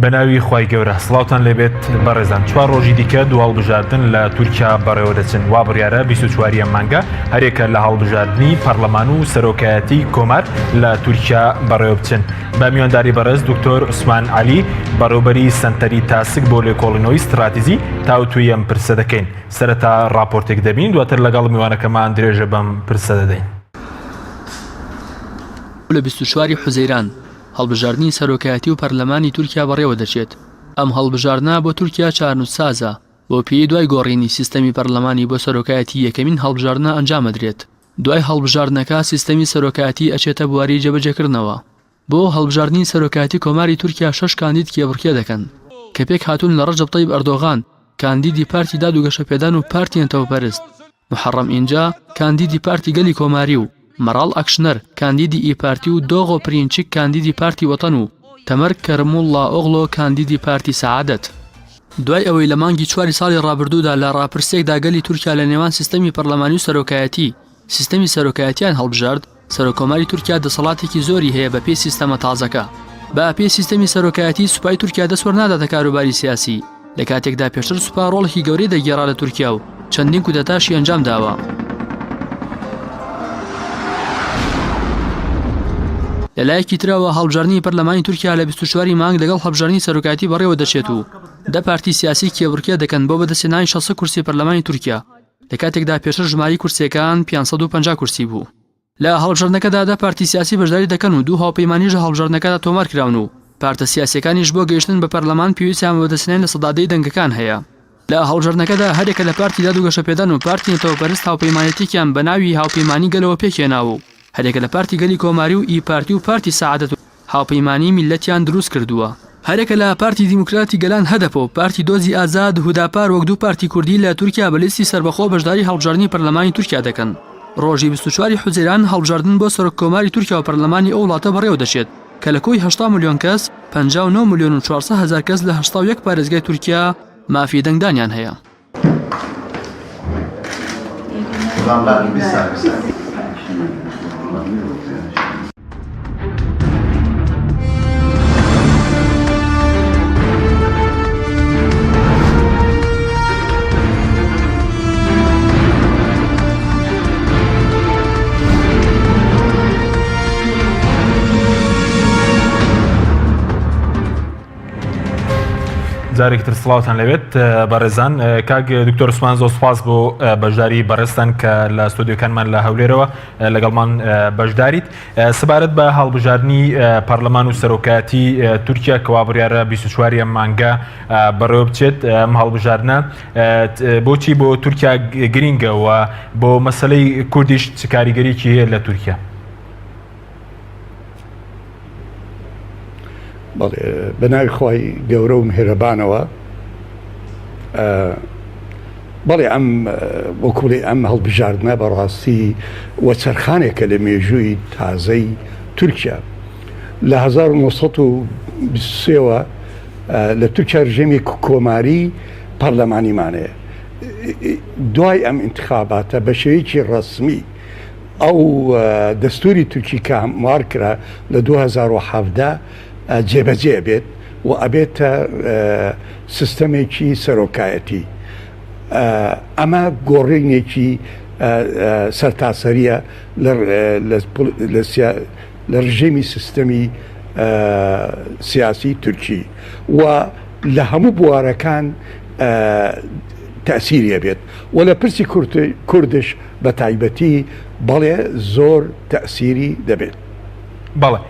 بەناوی خوای گەورە سڵاوتان لێبێت بەڕێزان چوار ڕۆژی دیکە دوو هەڵبژاردن لە تورکیا بەڕێوە دەچن وا بڕیارە 24 ئەم مانگە هەرێکە لە هەڵبژاردنی پەرلەمان و سەرۆکایەتی کۆمار لە تورکیا بەڕێوە بچن بە میوانداری بەڕێز دکتۆر عوسمان عەلی بەڕێوبەری سەنتەری تاسک بۆ لێکۆڵینەوەی ستراتیزی تاوتوێی ئەم پرسە دەکەین سەرەتا ڕاپۆرتێک دەبین دواتر لەگەڵ میوانەکەمان درێژە بەم پرسە دەدەین. لە 24 ی حوزەیران هەڵبژاردنی سەرۆکایەتی و پەرلەمانی تورکیا بەڕێوەدەچێت، ئەم هەڵبژاردنە بۆ تورکیا چارەنووسسازە، بەوپێیەی دوای گۆڕینی سیستەمی پەرلەمانی بۆ سەرۆکایەتی یەکەمین هەڵبژاردنە ئەنجامەدرێت، دوای هەڵبژاردنەکە سیستەمی سەرۆکایەتی ئەچێتە بواری جێبەجێکردنەوە. بۆ هەڵبژاردنی سەرۆکایەتی کۆماری تورکیا شەش کاندید کێبڕکێ دەکەن، کە پێکهاتوون لە ڕەجەب تەیب ئەردۆغان، کاندیدی پارتی داد و گەشەپێدان و پارتی نەتەوەپەرست، موحەڕەم ئینجە، کاندیدی پارتی گەلی کۆماری و مەراڵ ئەکشنەر، کاندیدی ئیی پارتی و دۆغۆ پرینچک کاندیدی پارتی وەتەن و تەمەر کەرموڵڵائۆغلۆ کاندیدی پارتی سەعادەت. دوای ئەوەی لە مانگی چواری ساڵی ڕابردوودا لە ڕاپرسییەکدا گەلی تورکیا لە نێوان سیستەمی پەرلەمانی و سەرۆکایەتی، سیستەمی سەرۆکایەتییان هەڵبژارد، سەرۆککۆماری تورکیا دەسەڵاتێکی زۆری هەیە بەپێی سیستەمە تازەکە. بە پێی سیستەمی سەرۆکایەتی سوپای تورکیا دەستوەرناداتە کاروباری سیاسی، لە کاتێکدا پێشتر سوپا ڕۆڵێکی گەورەی دەگێڕا لە تورکیا و چەندین کودەتاشی ئەنجام داوە. لە لایەکی ترەوە هەڵبژاردنی پەرلەمانی تورکیا لە 24 ی مانگ لەگەڵ هەڵبژاردنی سەرۆکایەتی بەڕێوە دەچێت و دە پارتی سیاسی کێبڕکێ دەکەن بۆ بەدەستهێنانی 600 کورسی پەرلەمانی تورکیا لە کاتێکدا پێشتر ژمارەی کورسییەکان 550 کورسی بوو. لە هەڵبژاردنەکەدا دە پارتی سیاسی بەشداری دەکەن و دوو هاوپەیمانیش لە هەڵبژاردنەکەدا تۆمارکراون و پارتە سیاسییەکانیش بۆ گەیشتن بە پەرلەمان پێویستیان بە بەدەستهێنانی 10% ی دەنگەکان هەیە. لە هەڵبژاردنەکەدا هەریەکە لە پارتی داد و گەشەپێدان و پارتی نەتەوەپەرست هاوپەیمانێتییەکیان بە ناوی هاوپەیمانی گەلەوە پێکهێناوە و هەریەکە لە پارتی گەلی کۆماری و ئیی پارتی و پارتی سەعادەت و هاوپەیمانیی میللەتیان دروست کردووە. هەریەکە لە پارتی دیموکراتی گەلان هەدەپە و پارتی دۆزی ئازاد هوداپار وەک دوو پارتی کوردی لە تورکیا بە لیستی سەربەخۆ بەشداری هەڵبژاردنی پەرلەمانی تورکیا دەکەن. ڕۆژی 24 ی حوزەیران هەڵبژاردن بۆ سەرۆک کۆماری تورکیا و پەرلەمانی ئەو وڵاتە بەڕێوە دەچێت کە لە کۆی 80 ملیۆن کەس 59 ملیۆن و 400 هەزار کەس لە 81 پارێزگای تورکیا مافی دەنگدانیان هەیە. جارێکی تر سڵاوتان لەوێت بەڕێزان کاک دکتۆر عوسمان زۆر سپاس بۆ بەشداری بەڕێزتان کە لە ستۆدیۆکانمان لە هەولێرەوە لەگەڵمان بەشداریت سەبارەت بە هەڵبژاردنی پەرلەمان و سەرۆکایەتی تورکیا کەوا بڕیارە 24 ئەم مانگە بەڕێوە بچێت ئەم هەڵبژاردنە بۆچی بۆ تورکیا گرینگە و بۆ مەسلەی کوردیش چ کاریگەریی هەیە لە تورکیا؟ بەڵێ بە ناوی خوای گەورە و میهرەبانەوە بەڵێ ئەم وەکوڵی ئەم هەڵبژاردنە بەڕاستی وەچەرخانێکە لە مێژووی تازەی تورکیا لە 1923ەوە لە تورکیا رژێمی کۆماری پەرلەمانیمانەیە دوای ئەم انتخاباتە بە شێوەیەکی ڕەسمی ئەو دەستوری تورکی کە هەموار کرا لە 2017 جێبەجێ ئەبێت و ئەبێتە سیستەمێکی سەرۆکایەتی. ئەمە گۆڕینێکی سەرتاسەریە لە ڕژێمی سیستەمی سیاسی تورکی و لە هەموو بوارەکان تەسیری ئەبێت و لە پرسی کوردش بە تایبەتی بەڵێ زۆر تەئسیری دەبێت. بەڵێ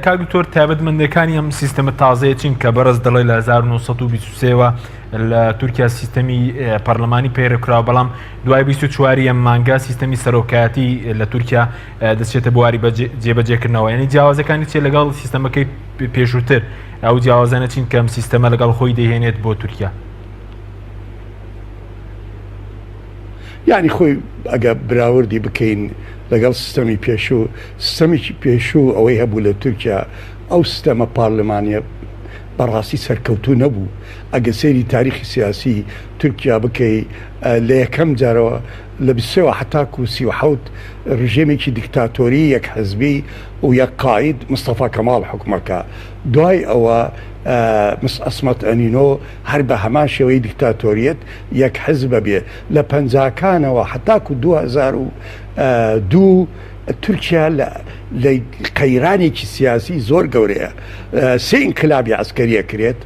کاک دکتۆر تایبەتمەندەکانی ئەم سیستەمە تازەیە چین کە بەڕێز دەڵێ لە 1923 وە لە تورکیا سیستەمی پەرلەمانی پەیڕەوکراوە بەڵام دوای 24 ئەم مانگە سیستەمی سەرۆکایەتی لە تورکیا دەچێتە بواری جێبەجێکردنەوە یعنی جیاوازەکانی چیە لەگەڵ سیستەمەکەی پێشووتر ئەو جیاوازانە چین کەم سیستەمە لەگەڵ خۆی دەهێنێت بۆ تورکیا؟ یانی خۆی ئەگە براوردی بکەین لەگەڵ سیستەمی پێشوو، سیستەمێکی پێشوو ئەوەی هەبوو لە تورکیا ئەو سیستەمە پارلمانیە بەڕاستی سەرکەوتوو نەبوو. ئەگەر سەیری تاریخی سیاسی تورکیا بکەی لە یەکەم جارەوە لە 23 وە هەتاکوو 37 ڕژێمێکی دیکتاتۆری یەک حزبی و یەک قائید مستەفا کەماڵ حوکمەکا. دوای ئەوە عیسمەت ئەنینۆ هەر بە هەمان شێوەی دیکتاتۆریەت یەک حزب ئەبێ. لە پەنجاکانەوە هەتاکوو 2002 تورکیا لە لە قەیرانێکی سیاسی زۆر گەورەیە سێ ئینقلابی عەسکەری ئەکرێت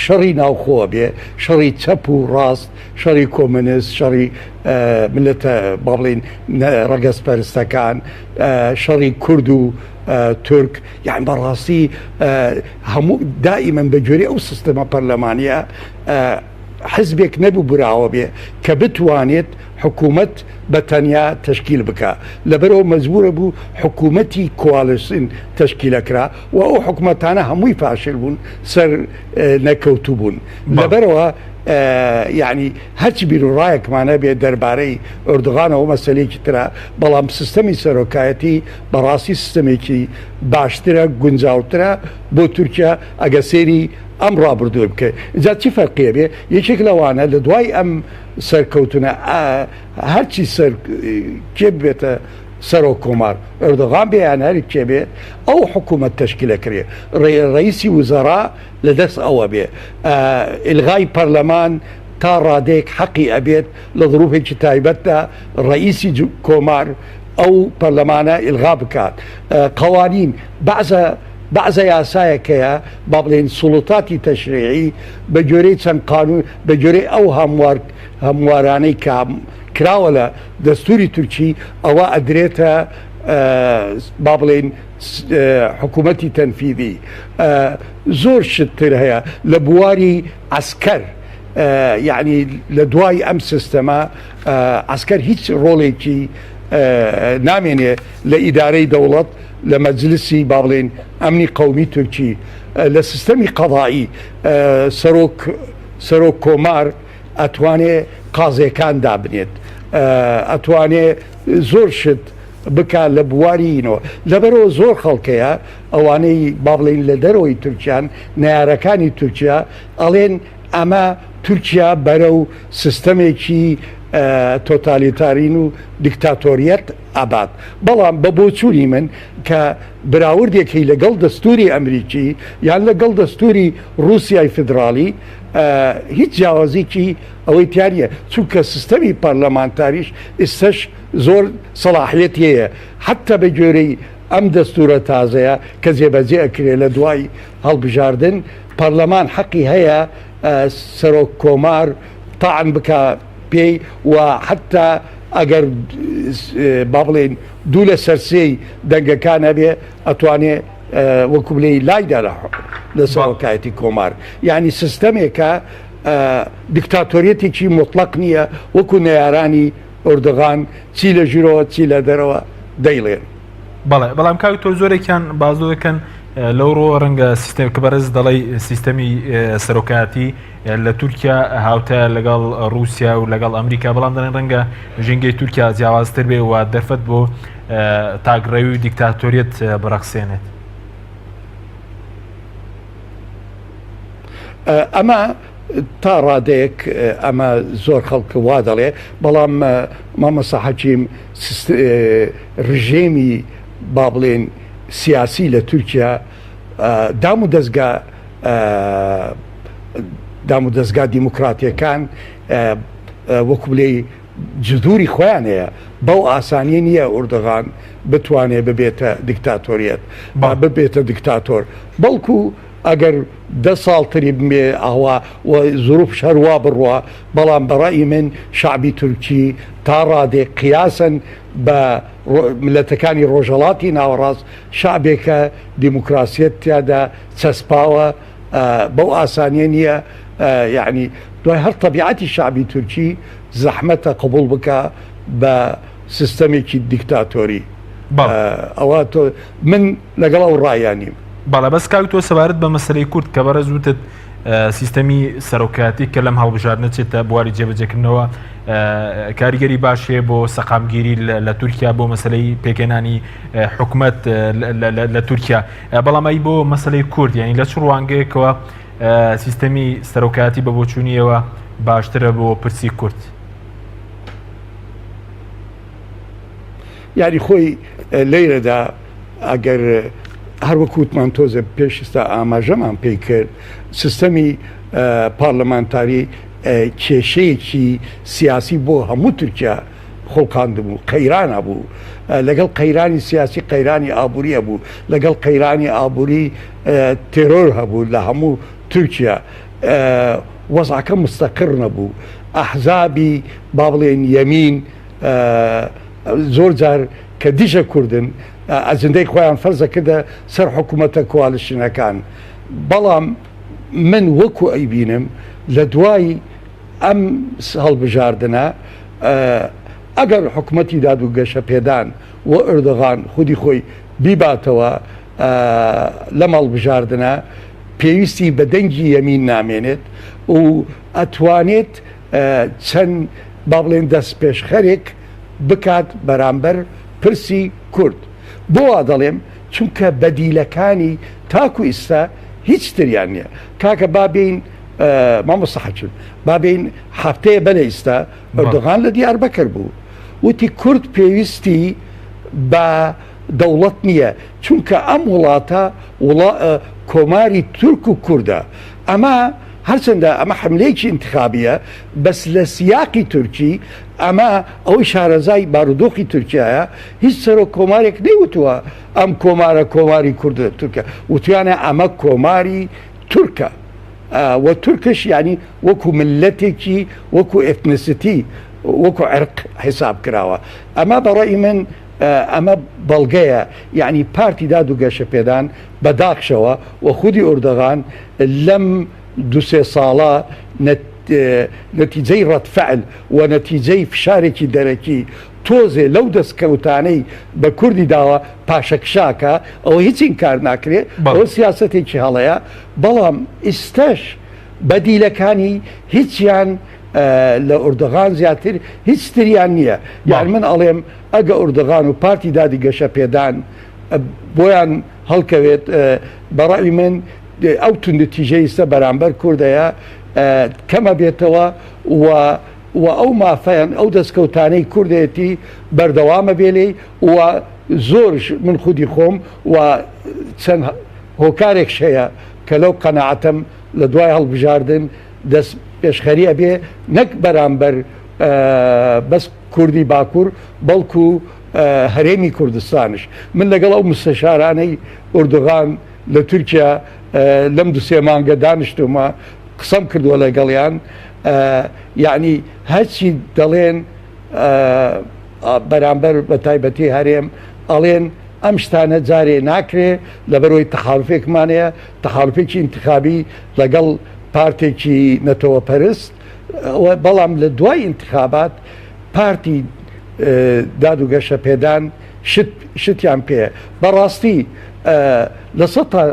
شەڕی ناوخۆ بێ شەڕی چەپ و ڕاست شەڕی کۆمەنست شەڕی ملەتە با بڵین ڕەگەزپەرستەکان شەڕی کورد و تورک یان بەڕاستی هەموو دائیمەن بە گوێرەی ئەو سیستەمە پەرلەمانیە حزبێک نەبوو براوە بێ کە بتوانێت حکوومەت بە تەنیا تەشکیل بکا لەبەرئەوە مەجبورە بوو حکوومەتی کوالیسین تەشکیلەکرا و ئەو حکوومەتانە هەمووی فاشل بوون سەر نەکەوتوو بوون لەبەرئەوە یعنی هەرچی بیروڕایەکمان هەبێ دەربارەی ئۆردوغانەوە مەسەلەیەکی ترە بەڵام سیستەمی سەرۆکایەتی بەڕاستی سیستەمێکی باشترە گونجاوترە بۆ تورکیا ئەگەر سەیری ئەم ڕابردووە بکەی جا چی فەرقیە بێ یەکێک لەوانە لە دوای ئەم سەرکەوتنە هەرچی سەر کێ بێتە سەرۆک کۆمار ئەردۆغان بێ یان هەر کێ بێ ئەو حکوومەت تەشکیلە کرێ ڕئیسی وزەرا لە دەست ئەوە بێ ئیلغای پەرلەمان تا ڕادەیەک حەقی ئەبێت لە ظروفێکی تایبەتدا ڕئیسی کۆمار ئەو پەرلەمانە ئیلغا بکات قوانین بەعزە بەعزە یاسایەک هەیە با بڵێین سوڵتاتی تەشریعی بە گوێرەی چەند قانون بە گوێرەی ئەو هەموار هەموارانەی کە کراوە لە دەستوری تورکی ئەوە ئەدرێتە با بڵێین حکوومەتی تەنفیدی زۆر شت تر هەیە لە بواری عسکەر یعنی لە دوای ئەم سیستەمە عسکەر هیچ ڕۆڵێکی نامێنێ لە ئیدارەی دەوڵەت لە مەجلسی با بڵێین ئەمنی قەومی تورکی لە سیستەمی قەزایی سەرۆک سەرۆک کۆمار ئەتوانێ قازێکان دابنێت ئەتوانێ زۆر شت بکا لە بواری اینەوە لەبەرەوە زۆر خەڵکەیە ئەوانەی با بڵێین لە دەرەوەی تورکیان نەیارەکانی تورکیا ئەڵێن ئەمە تورکیا بەرەو سیستەمێکی تۆتالیتارین و دیکتاتۆریەت ئەبات، بەڵام بە بۆچوونی من کە براوردێکی لەگەڵ دەستووری ئەمریکی یان لەگەڵ دەستووری ڕووسیای فیدراڵی هیچ جیاوازیکی ئەوەی تیا نییە، چونکە سیستەمی پەرلەمانتاریش ئیستەش زۆر سەڵاحیەتی هەیە حەتتا بە گوێرەی ئەم دەستوورە تازەیە کە جێبەجێ ئەکرێ لە دوای هەڵبژاردن پەرلەمان حەقی هەیە سەرۆک کۆمار تاعن بکا پێی و حەتتا ئەگەر با بڵێین دوو لە سەر سێی دەنگەکان هەبێ ئەتوانێ وەکو بلێی لایدا لە سەرۆکایەتی کۆمار یعنی سیستەمێکە دیکتاتۆریەتێکی مطلق نییە وەکو نەیارانی ئۆردوغان چی لە ژورەوە چی لە دەرەوە دەیڵێن. بەڵێ بەڵام کاک تۆ زۆرێکیان بازۆ دەکەن لەو ڕۆ ڕەنگە سیستەم کە بەڕێز دەڵێی سیستەمی سەرۆکایەتی لە تورکیا هاوتایە لەگەڵ رووسیا و لەگەڵ ئەمریکا بەڵام دەڵێن ڕەنگە ژینگەی تورکیا جیاوازتر بێ و دەرفەت بۆ تاکڕەوی و دیکتاتۆریەت بڕەخسێنێت. ئەمە تا ڕادەیەک ئەمە زۆر خەڵک وا دەڵێ بەڵام مامۆستا حەکیم ڕژێمی با بڵێن سیاسی لە تورکیا دام و دەستگا دام و دەستگا دیموکراتیەکان وەکو بلێی جذوری خۆیان هەیە بەو ئاسانیە نییە ئوردغان بتوانێت ببێتە دیکتاتۆریەت ببێتە دیکتاتۆر بەڵکو ئەگەر دە ساڵ تری بمێ ئاوا و زروفش هەر وا بڕوا بەڵام بە ڕەئی من شەعبی تورکی تا ڕادەیەک قیاسەن بە ملەتەکانی ڕۆژهەڵاتی ناوەڕاست شەعبێکە دیموکراسیەت تیادا چەسپاوە بەو ئاسانیە نییە یعنی دوای هەر تەبیعەتی شەعبی تورکی زەحمەتە قبوڵ بکا بە سیستەمێکی دیکتاتۆری ئەوە تۆ من لەگەڵ ئەو ڕایە نیم. بەڵێ بەس کاک تۆ سەبارەت بە مەسەلەی کورد کە بەڕێز وتت. سیستەمی سەرۆکایەتی کە لەم هەڵبژاردنە چێتە بواری جێبەجێکردنەوە کاریگەری باش هەیە بۆ سەقامگیری لە تورکیا بۆ مەسلەی پێکهێنانی حکومەت لە تورکیا بەڵام ئەی بۆ مەسلەی کورد یعنی لە چ ڕوانگەیەکەوە سیستەمی سەرۆکایەتی بە بۆچوونیەوە باشترە بۆ پرسی کورد؟ یاری خۆی لەیرەدا ئەگەر هەر وەکو وتمان تۆزێ پێش ئیستا ئاماژەمان پێی کرد سیستەمی پارلەمانتاری کێشەیەکی سیاسی بۆ هەموو تورکیا خوڵقاندبوو قەیران هەبوو لەگەڵ قەیرانی سیاسی قەیرانی ئابووری هەبوو لەگەڵ قەیرانی ئابووری تێرۆر هەبوو لە هەموو تورکیا وەزعەکە مستەقر نەبوو ئەحزابی با بڵێن یەمین زۆر جار کە دژە کوردن ئەجندەی خۆیان فەرزە کردە سەر حکوومەتە کۆالشنەکان بەڵام من وەکو ئەیبینم لە دوای ئەم هەڵبژاردنە ئەگەر حکوومەتی داد و گەشە پێدان و ئەردۆغان خودی خۆی بیباتەوە لەم هەڵبژاردنە پێویستی بە دەنگی یەمین نامێنێت و ئەتوانێت چەند با بڵێن دەستپێشخەرێک بکات بەرامبەر پرسی کورد. بۆ وا دەڵێم؟ چونکە بەدیلەکانی تاکو ئیستا هیچ تریان نیە. کاکە با بێین مامۆستا حەکیم با بێین هەفتەیە بەلێ ئیستا ئەردۆغان لە دیاربەکر بوو وتی کورد پێویستی بە دەوڵەت نییە چونکە ئەم وڵاتە وڵا کۆماری تورک و کوردە ئەمە هەرچەندە ئەمە حملەیەکی ئینتخابیە بەس لە سیاقی تورکی ئەمە ئەوەی شارەزای بارودۆخی تورکیایە هیچ سەرۆک کۆمارێک نەیوتووە ئەم کۆمارە کۆماری کوردە تورکە وتویانە ئەمە کۆماری تورکە و تورکش یعنی وەکو ملەتێکی وەکو ethnicity وەکو عرق حیساب کراوە ئەمە بەڕێی من ئەمە بەڵگەیە یعنی پارتی داد و گەشەپێدان بە داخشەوە و خودی ئوردەغان لەم دوسێ ساڵە نەتیجەی ڕەد فعل و نەتیجەی فشارێکی دەرەکی تۆزێ لەو دەستکەوتانەی بە کوردی داوە پاشەکشاکە ئەوە هیچ ئینکار ناکرێ ئەوە سیاسەتێکی هەڵەیە بەڵام ئیستەش بەدیلەکانی هیچیان لە ئوردغان زیاتر هیچ تریان نییە یان من ئەڵێم ئەگە ئوردغان و پارتی دادی گەشە پێدان بۆیان هەڵکەوێت بەڕای من ئەو توندوتیژەی ئیستا بەرامبەر کوردەیە کەمە بێتەوە و و ئەو مافیان ئەو دەستکەوتانەی کوردێتی بەردەوامە بێ لێی و زۆرش من خودی خۆم و چەند هۆکارێکش هەیە کە لەو قەناعەتەم لە دوای هەڵبژاردن دەست پێشخەری ئەبێ نەک بەرامبەر بەس کوردی باکوور بەڵکو هەرێمی کوردستانش من لەگەڵ ئەو مستەشارانەی ئوردوغان لە تورکیا لەم دوسێ مانگە دانیشتومە قسەم کردووە لەگەڵیان یعنی هەرچی دەڵێن بەرامبەر بە تایبەتی هەرێم ئەڵێن ئەم شتانە جارێ ناکرێ لەبەرەوەی تەحالفێکمان هەیە تەحالفێکی ئینتخابی لەگەڵ پارتێکی نەتەوە پەرست بەڵام لە دوای ئینتخابات پارتی داد و گەشە پێدان شت شتیان پێ بەڕاستی لە سەتا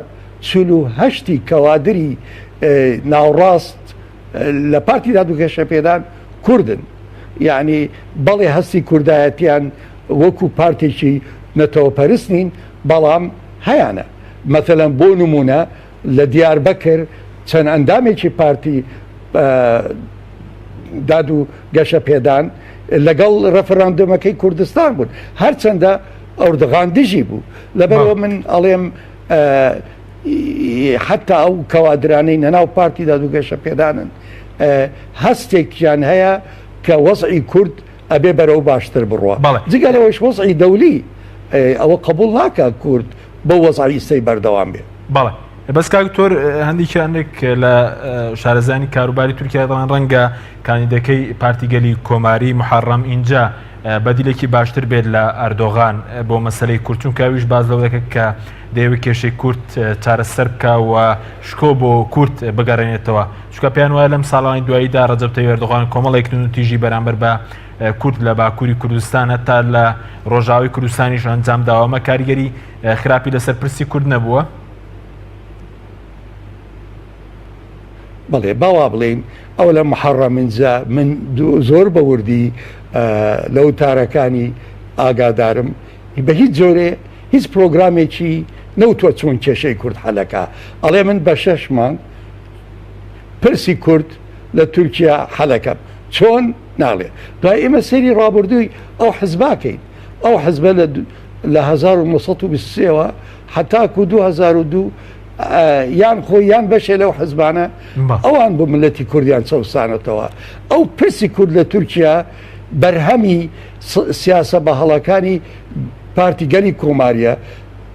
48 کەوادری ناوڕاست لە پارتی داد و گەشەپێدان کوردن یعنی بەڵێ هەستی کوردایەتیان وەکو پارتێکی نەتەوەپەرست نین بەڵام هەیانە مەثەلەن بۆ نمونە لە دیاربەکر چەند ئەندامێکی پارتی داد و گەشەپێدان لەگەڵ ڕەفراندۆمەکەی کوردستان بوون هەرچەندە ئەردغان دژی بوو لەبەرەوە من ئەڵێم حتا ئەو کەوادرانەی نەناو پارتی داد و گەشەپێدانن هەستێکیان هەیە کە وەزعی کورد ئەبێ بەرەو باشتر بڕوا جگە لەوەش وەزعی دەولی ئەوە قبول ناکە کورد بەو وەزعی ئیستەی بەردەوام بێ. بەڵێ بەس کاک دکتۆر هەندێکیانێک لە شارەزانی کاروباری تورکیا دەڵێن ڕەنگە کاندیدەکەی پارتی گەلی کۆماری محەڕەم ئینجا بەدیلێکی باشتر بێت لە ئەردۆغان بۆ مەسلەی کورد چونکە ئەویش باز لەوە دەکات کە دەیەوێت کێشەی کورد چارەسەر بکا و شکۆ بۆ کورد بگەڕێنێتەوە چونکە پێیان وایە لەم ساڵانی دواییدا ڕەجەب تەیب ئەردۆغان کۆمەڵێک توندوتیژی بەرامبەر بە کورد لە باکووری کوردستان هەتا لە ڕۆژاوی کوردستانیش ئەنجام داوە ئەمە کاریگەری خراپی لەسەر پرسی کورد نەبووە؟ بەڵێ با وا بڵێین ئەوە لە محەڕەم ئینجە من زۆر بە وردی لە وتارەکانی ئاگادارم بە هیچ جۆرێ هیچ پرۆگرامێکی نەوتوە چۆن کێشەی کورد حەلەکە ئەڵێ من بە شەش مانگ پرسی کورد لە تورکیا حەلەکەم چۆن ناڵێ دوای ئێمە سەیری ڕابردووی ئەو حزباکەین ئەو حزبە لە لە 1923ەوە حتاکو 2002 یان خۆی یان بەشێ لەو حزبانە ئەوان بۆ ملەتی کوردیان چەوسانەتەوە ئەو پرسی کورد لە تورکیا بەرهەمی سیاسە بە هەڵەکانی پارتی گەلی کۆماریە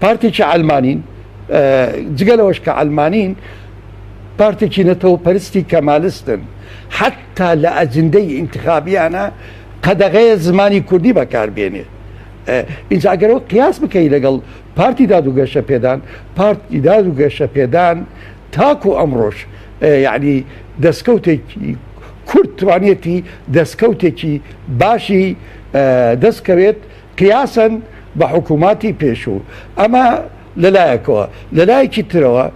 پارتێکی ئەلمانین جگە لەوەش کە ئەلمانین پارتێکی نەتەوە پەرستی کەمالستن حتا لە ئەجندەی ئینتخابیانە قەدەغەیە زمانی کوردی بەکاربێنێ ئینجا ئەگەرەوە قیاس بکەی لەگەڵ پارتی داد و گەشەپێدان، پارتی داد و گەشەپێدان تاکو ئەمڕۆش یەعنی دەستکەوتێکی کورد توانیەتی دەستکەوتێکی باشی دەست کەوێت قیاسەن بە حکووماتی پێشوو ئەمە لەلایەکەوە لەلایەکی ترەوە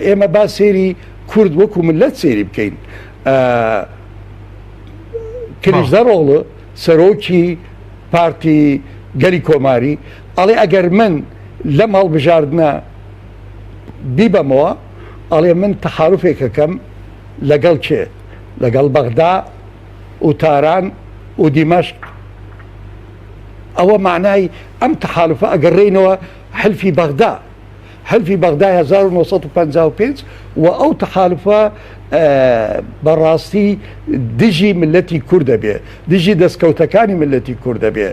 ئێمە با سێری کورد وەکو ملت سێری بکەین کلیچدارئۆغڵو سەرۆکی پارتی گەلی کۆماری ئەڵێ ئەگەر من لەم هەڵبژاردنە بیبەمەوە ئەڵێ من تەحالفێکەکەم لەگەڵ کێ لەگەڵ بەغدا و تاران و دیمەشق ئەوە معنای ئەم تەحالفە ئەگەڕێینەوە حلفی بەغدا حلفی بەغدای 1955 و ئەو تەحالفە بەڕاستی دژی ملەتی کورد دەبێ دژی دەستکەوتەکانی ملەتی کورد دەبێ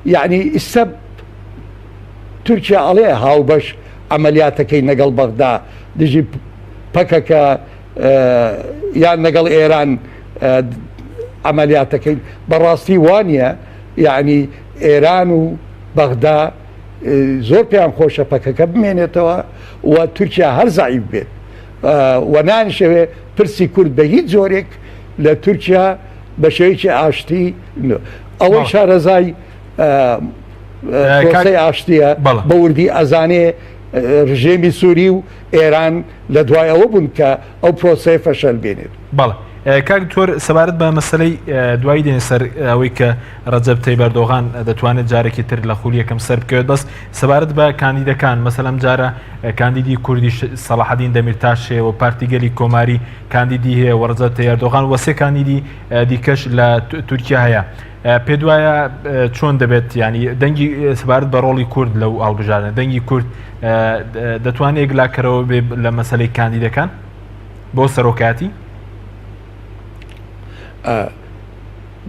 یعنی ئیستا تورکیا ئەڵێ هاوبەش عملیاتەکەی نەگەڵ بەغدا دژی پەکەکە یان لەگەڵ ئێران عملیاتەکەی بەڕاستی وانە یعنی ئێران و بەغدا زۆر پێیان خۆشە پەکەکە بمێنێتەوە و تورکیا هەر زەعیف بێت و نانشەوێ پرسی کورد بە هیچ جۆرێک لە تورکیا بە شێوەیەکی ئاشتی ئەوەی شارەزای پرۆسەی ئاشتیە بە وردی ئەزانێ ڕژێمی سووری و ئێران لە دوای ئەوە بوون کە ئەو پرۆسەیە فەشەل بێنێت. بەڵێ کاک دکتۆر سەبارەت بە مەسەلەی دوایی دێنە سەر ئەوەی کە ڕەجەب تەیب ئەردۆغان دەتوانێت جارێکی تر لە خولی یەکەم سەر بکەوێت بەس سەبارەت بە کاندیدەکان مەسەلەن ئەم جارە کاندیدی کوردی سەڵاحەدین دەمیرتاش هەیە و پارتی گەلی کۆماری کاندیدی هەیە و ڕەجەب تەیب ئەردۆغان و سێ کاندیدی دیکەش لە تورکیا هەیە پێت وایە چۆن دەبێت ینی دەنگی سەبارەت بە ڕۆڵی کورد لەو هەڵبژاردنە دەنگی کورد دەتوانێت یەکلاکەرەوە بێ لە مەسەلەی کاندیدەکان بۆ سەرۆکایەتی؟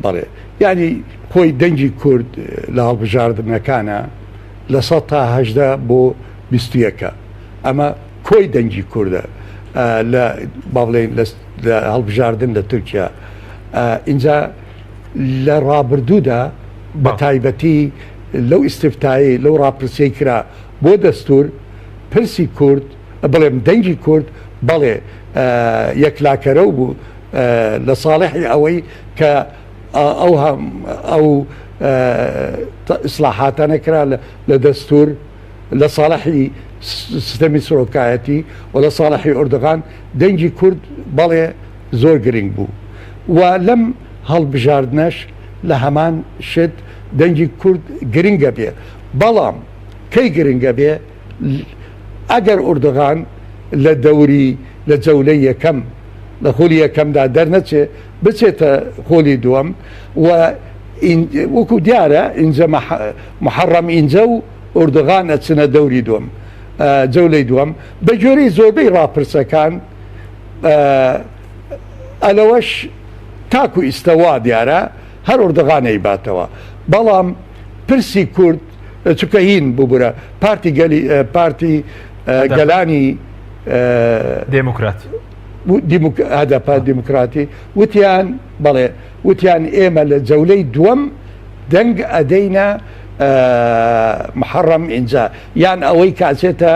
بەڵێ یعنی خۆی دەنگی کورد لە هەڵبژاردنەکانە لە 118 بۆ 21 ئەمە کۆی دەنگی کوردە لە با بڵێن لە هەڵبژاردن لە تورکیا اینجا لە ڕابردوودا بە تایبەتی لەو ئیستفتایی لەو ڕاپرسیەی کرا بۆ دەستور پرسی کورد بڵێم دەنگی کورد بەڵێ یەکلاکەرەو بوو لە ساڵحی ئەوەی کە ئەو ئەو ئیسلاحاتانە کرا لە دەستور لە ساڵحی سیستەمی سەرۆکایەتی و لە ساڵحی ئۆردوغان دەنگی کورد بەڵێ زۆر گرنگ بوو و لەم هەڵبژاردنەش لە هەمان شت دەنگی کورد گرنگە بێ بەڵام کەی گرنگە بێ ئەگەر ئوردوغان لە دەوری لە جەولەی یەکەم لە خولی یەکەمدا دەرنەچێ بچێتە خولی دووەم و وەکو دیارە ئینجە محەڕەم ئینجە و ئوردوغان ئەچنە دەوری دووەم جەولەی دووەم بە گوێرەی زۆربەی ڕاپرسەکان ئەلەوەش تاکو ئیستە وا دیارە هەر ئوردوغان ئەیباتەوە بەڵام پرسی کورد چونکە هین ببورە پارتی گەلی پارتی گەلانی دێموکرات هەدەپە دیموکراتی وتیان بەڵێ وتیان ئێمە لە جەولەی دووەم دەنگ ئەدەینە محەڕەم ئینجا یان ئەوەی کاچێتە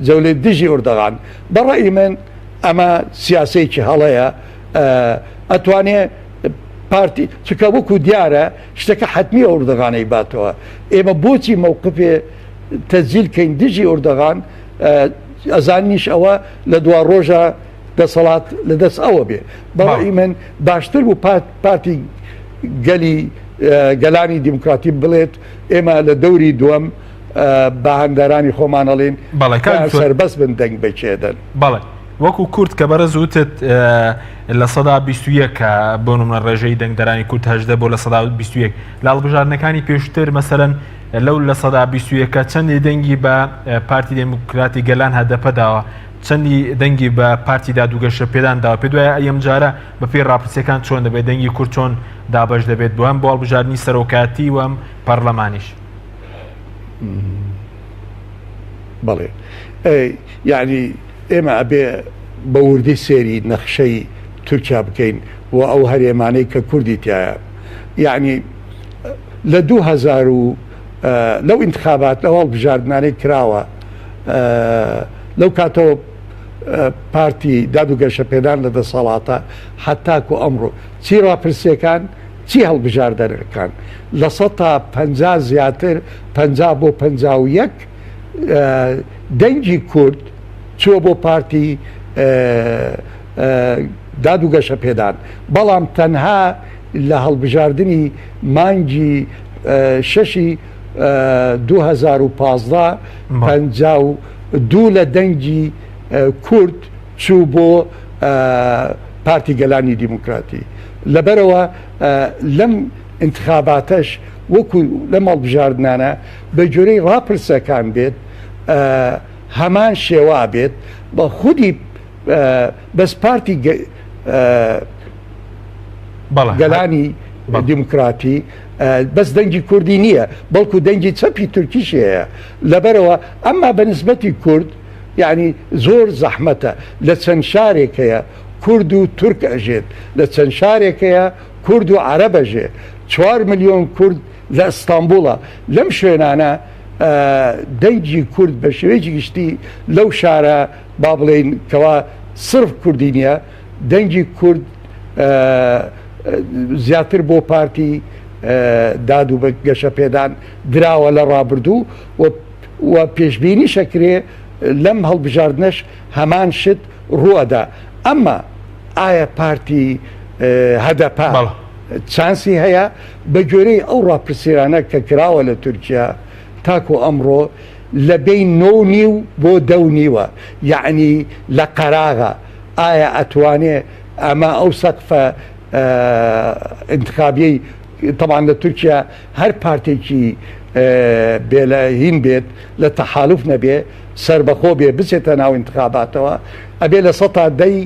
جەولەی دژی ئوردەغان بەڕی من ئەمە سیاسەیەکی هەڵەیە ئەتوانێ پارتی چکە وەکو دیارە شتەکە حەتمی ئوردەغانەی باتەوە ئێمە بۆچی مەوقفێ تەزیل کەین دژی ئوردەغان ئەزانیش ئەوە لە دوا ڕۆژە دەسەڵات لە دەست ئەوە بێ. بە ڕەئی من باشتر بوو پارتی گەلی گەلانی دیموکراتی بڵێت ئێمە لە دەوری دووەم بە هەندەرانی خۆمان ئەڵێین سەربەست بن دەنگ بە کێ دەن. بەڵێ وەکو کورد کە بەڕێز وتت 21% بۆ نمونە ڕێژەی دەنگدەرانی کورد 18 بۆ 21% لە هەڵبژاردنەکانی پێشتر مەسەرەن لەو 21% چەندی دەنگی بە پارتی دێموکراتی گەلان هەدەپە داوە چەندی دەنگی بە پارتی داد و گەشە پێدان داوە پێ دوایە ئەم جارە بەپێی ڕاپرسیەکان چۆن دەبێت دەنگی کورد چۆن دابەش دەبێت بۆ هەم بۆ هەڵبژاردنی سەرۆکایەتی و هەم پەرلەمانیش؟ بەڵێ یعنی ئێمە ئەبێ بە وردی سێری نەخشەی تورکیا بکەین و ئەو هەرێمانەی کە کوردی تایە یعنی لە 2000 و لەو انتخابات لەو هەڵبژاردنانەی کراوە لەو کاتەوە پارتی داد و گەشەپێدان لە دەسەڵاتە حتاکو ئەمڕۆ چی ڕاپرسیەکان چی هەڵبژاردەنەکان 50% زیاتر 50 بۆ 51 دەنگی کورد چووە بۆ پارتی داد و گەشەپێدان بەڵام تەنها لە هەڵبژاردنی مانگی شەشی 2015 52 لە دەنگی کورد چوو بۆ پارتی گەلانی دیموکراتی لەبەرەوە لەم انتخاباتەش وەکو لەم هەڵبژاردنانە بە گوێرەی ڕاپرسەکان بێت هەمان شێوا بێت بە خودی بەس پارتی گەلانی دیموکراتی بەس دەنگی کوردی نییە بەڵکو دەنگی چەپی تورکیش هەیە لەبەرەوە ئەمما بە نسبەتی کورد یعنی زۆر زەحمەتە لە چەند شارێک هەیە کورد و تورک ئەژێت لە چەند شارێک هەیە کورد و عەرەب ئەژێ چوار ملیۆن کورد لە ئەستانبوڵە لەم شوێنانە دەنگی کورد بە شێوەیەکی گشتی لەو شارە با بڵێین کەوا سرف کوردی نییە دەنگی کورد زیاتر بۆ پارتی داد و گەشەپێدان دراوە لە ڕابردوو و پێشبینی شەکرێ لەم هەڵبژاردنەش هەمان شت ڕوئەدا ئەمما ئایا پارتی هەدەپە چانسی هەیە؟ بە گوێرەی ئەو ڕاپرسیرانە کە کراوە لە تورکیا تاکو ئەمڕۆ لە بەین نۆ و نیو بۆ دە و نیوە یەعنی لە قەراغە ئایا ئەتوانێ ئەمە ئەو سەقفە ئینتخابیەی تەبعەن لە تورکیا هەر پارتێکی بێ لە هین بێت لە تەحالوف نەبێ سەربەخۆ بێ بچێتە ناو ئینتخاباتەوە ئەبێ لە سەتا دەی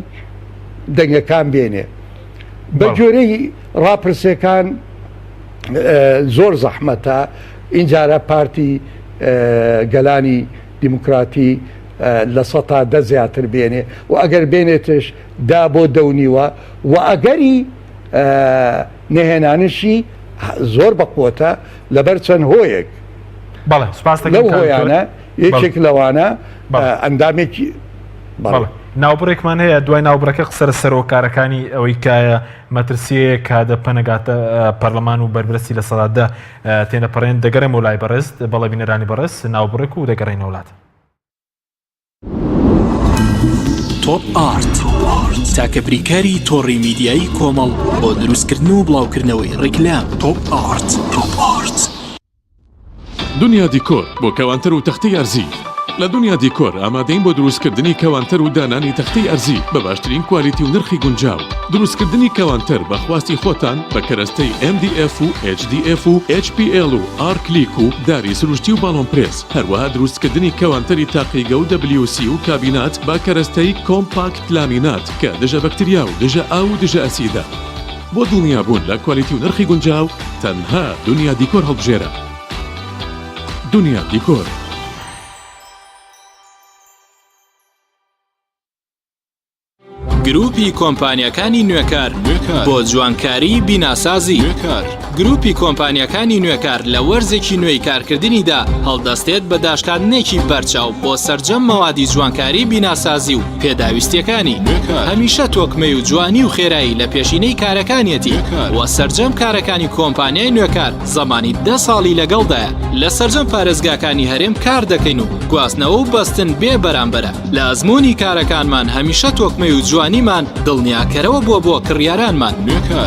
دەنگەکان بێنێ بە گوێرەی ڕاپرسیەکان زۆر زەحمەتە ئینجارە پارتی گەلانی دیموکراتی لە سەتا دە زیاتر بێنێ و ئەگەر بێنێتش دا بۆ دەونیوە و ئەگەری نەهێنانشی زۆر بەقوتە لەبەر چەند هۆیەک بەڵێ سپاس لەو هۆیانە یەکێک لەوانە ئەندامێکی بەڵێ ناوبڕێکمان هەیە دوای ناوبڕەکە قسە لە سەرۆکارەکانی ئەوەی کایە مەترسیەیە کادە پەنەگاتە پەرلەمان و بەربرستی 10% تێنەپەڕێن دەگەڕێمەوە لای بەڕێز بەڵێ بینەرانی بەڕێز ناوبڕێک و دەگەڕێینەوە لات. تۆپ ئارت تاکە بریکاری تۆڕی میدیایی کۆمەڵ بۆ دروستکردن و بڵاوکردنەوەی ڕیکلام تۆپ ئارت تۆپ ئارت. دنیا دیکۆر بۆ کەوانتەر و تەختەی ئەرزی لە دنیا دیکۆر ئامادەین بۆ دروستکردنی کەوانتەر و دانانی تەختەی ئەرزی بە باشترین کوالیتی و نرخی گونجاو دروستکردنی کەوانتەر بە خواستی خۆتان بە کەرەستەی MDF و HDF و HPL و ئارکلیک و داری سروشتی و باڵۆن پرێس هەروەها دروستکردنی کەوانتەری تاقیگە و WC و کابینات بە کەرەستەی کۆمپاکت لامینات کە دژە بەکتریا و دژە ئاو و دژە ئەسیدە. بۆ دڵنیابوون لە کوالیتی و نرخی گونجاو تەنها دنیا دیکۆر هەڵبژێرە. دنیا دیکۆر. گروپی کۆمپانیاکانی نوێکار. بۆ جوانکاری بیناسازی. گروپی کۆمپانیاکانی نوێکار لە وەرزێکی نوێی کارکردنیدا هەڵدەستێت بە داشکاندنێکی بەرچاو بۆ سەرجەم مەوادی جوانکاری بیناسازی و پێداویستیەکانی. هەمیشە تۆکمەی و جوانی و خێرایی لە پێشینەی کارەکانیەتی و سەرجەم کارەکانی کۆمپانیای نوێکار زەمانی دە ساڵی لەگەڵدایە. لە سەرجەم پارێزگاکانی هەرێم کار دەکەین و گواستنەوە و بەستن بێ بەرامبەرە. لە ئەزموونی کارەکانمان هەمیشە تۆکمەی و جوانیمان دڵنیاکەرەوە بووە بۆ کڕیارانمان.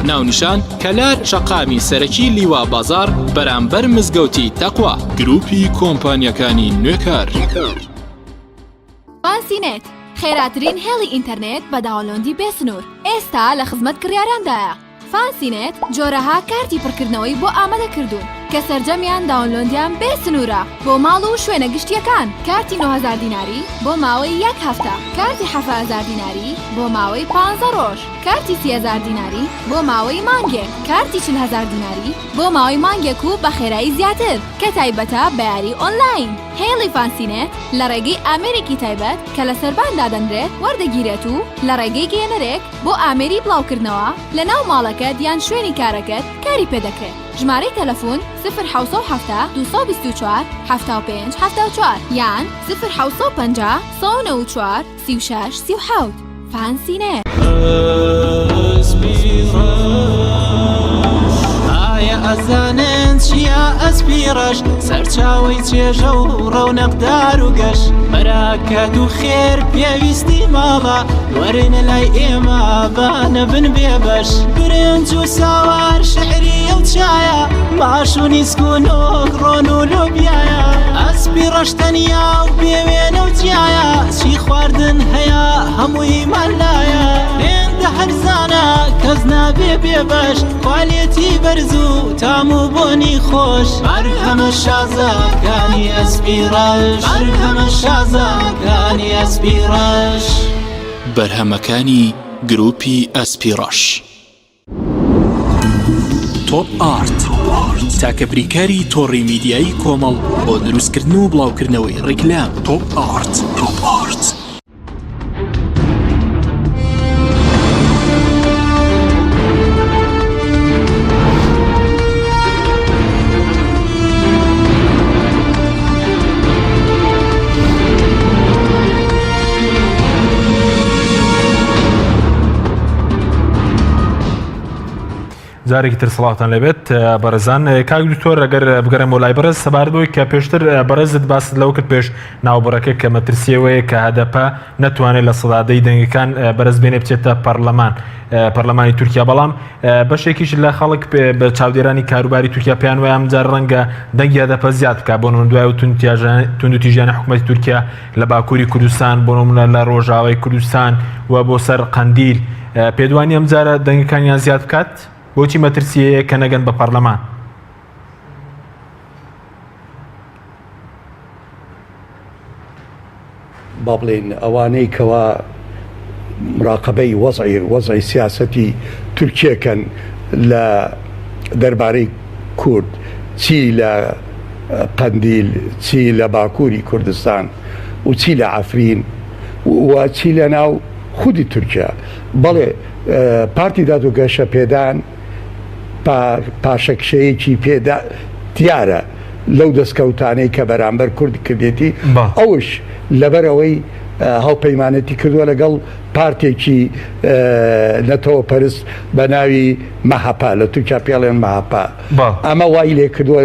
ناونیشان، کەلار شەقامی سەرەکی لیوا بازاڕ بەرامبەر مزگەوتی تەقوا. گروپی کۆمپانیاکانی نوێکار. فانسی نێت، خێراترین هێڵی ئینتەرنێت بە download ی بێ سنوور، ئێستا لە خزمەت کڕیاراندایە. فانسی نێت جۆرەها کارتی پڕکردنەوەی بۆ ئامادە کردوون کە سەرجەمیان download یان بێ سنوورە بۆ ماڵ و شوێنە گشتییەکان، کارتی 9000 دیناری بۆ ماوەی یەک هەفتە، کارتی 7000 دیناری بۆ ماوەی پانزە ڕۆژ، کارتی 30000 دیناری بۆ ماوەی مانگێک، کارتی 40000 دیناری بۆ ماوەی مانگێک و بە خێرایی زیاتر کە تایبەتە بە یاری ئۆنلاین. هێڵی فانسینێت لە ڕێگەی ئامێرێکی تایبەت کە لە سەربان دادەنرێت وەردەگیرێت و لە ڕێگەی گەیەنەرێک بۆ ئامێری بڵاوکردنەوە لە ناو ماڵەکەت یان شوێنی کارەکەت کاری پێدەکرێت. ژمارەی تەلەفون، سفر 770 224 75 74 یان سفر 750 194 36 37. فانسی نێت. ئایا ئەزانن چییە ئەسپی ڕەش سەرچاوەی چێژە و ڕەونەقدار و گەش بەراکەت و خێر پێویستی ماڵە وەرن لای ئێمە با نەبن بێبەش برنج و ساوار شعریە و چایە ماش و نیسک و نۆک ڕۆن و لۆبیایە ئەسپی ڕەش تەنیا و بێوێنە و جیایە چی خواردن هەیە هەموویمان لایە هێندە هەرزانە کەس نابێ بێبەش کوالێتی بەرز و تام و بۆنی خۆش بەرهەمە شازەکانی ئەسپی ڕەش بەرهەمە شازەکانی ئەسپی ڕەش. بەرهەمەکانی گروپی ئەسپی ڕەش. تۆپ ئارت تاکە بریکاری تۆڕی میدیایی کۆمەڵ بۆ دروستکردن و بڵاوکردنەوەی ڕیکلام. تۆپ ئارت. تۆپ ئارت. جارێکی تر سڵاوتان لەبێت بەڕێزان کاک دکتۆر ئەگەر بگەڕێمەوە لای بەڕێز سەبارەت بەوەی کە پێشتر بەڕێزت باست لەوە کرد پێش ناوبڕەکە کە مەترسیەوەیە کە هەدەپە نەتوانێت لە سەدادەی دەنگەکان بەرز بێنێ بچێتە پەرلەمان پەرلەمانی تورکیا بەڵام بەشێکیش لە خەڵک بە چاودێرانی کاروباری تورکیا پێیان وایە ئەمجار ڕەنگە دەنگی هەدەپە زیاد بکات بۆ نمونە دوای توندوتیژیانە حکوومەتی تورکیا لە باکووری کوردستان بۆ نمونە لە ڕۆژاوای کوردستان و بۆ سەر قەندیل پێدوانی ئەمجارە دەنگەکانیان زیاد بکات بۆچی مەترسیەیە کە نەگەن بە پەرلەمان؟ با بڵێین ئەوانەی کەوا مراقەبەی وەزعی وەزعی سیاسەتی تورکیەکەن لە دەربارەی کورد چی لە قەندیل چی لە باکووری کوردستان و چی لە عەفرین و چی لە ناو خودی تورکیا بەڵێ پارتی داد و گەشە پێدان پاشەکشەیەکی پێدا دیارە لەو دەستکەوتانەی کە بەرامبەر کورد کردێتی ئەوش لەبەرئەوەی هاوپەیمانێتی کردووە لەگەڵ پارتێکی نەتەوە پەرست بە ناوی مەهەپە لە تورکیا پێڵێن مەهەپە ئەمە وای لێ کردووە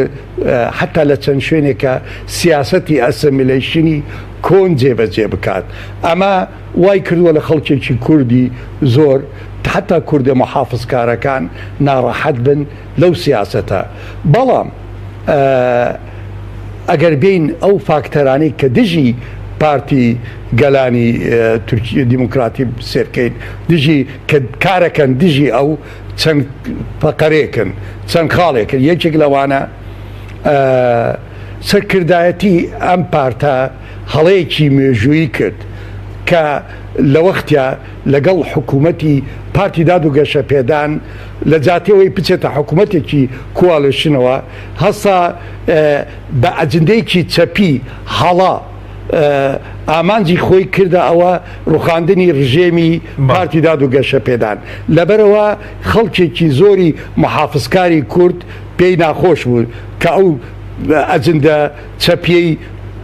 حتا لە چەند شوێنێکە سیاسەتی assimilation ی کۆن جێبەجێ بکات ئەمە وای کردووە لە خەڵکێکی کوردی زۆر حتا کوردە محافزکارەکان ناڕەحەت بن لەو سیاسەتە بەڵام ئەگەر بێین ئەو فاکتەرانەی کە دژی پارتی گەلانی تورکی دیموکراتی سێرکەین دژی کە کارەکەن دژی ئەو چەند فەقەرێکن چەند خاڵێکن یەکێک لەوانە سەرکردایەتی ئەم پارتە هەڵەیەکی مێژوویی کرد کە لە وەختیا لەگەڵ حکوومەتی پارتی داد و گەشەپێدان لە جاتی ئەوەی بچێتە حکوومەتێکی coalition ەوە هەستا بە ئەجندەیەکی چەپی هەڵە. ئامانجی خۆی کردە ئەوە ڕوخاندنی ڕژێمی پارتی داد و گەشەپێدان. لەبەرئەوە خەڵکێکی زۆری موحافزکاری کورد پێی ناخۆش بوو کە ئەو ئەجندە چەپیەی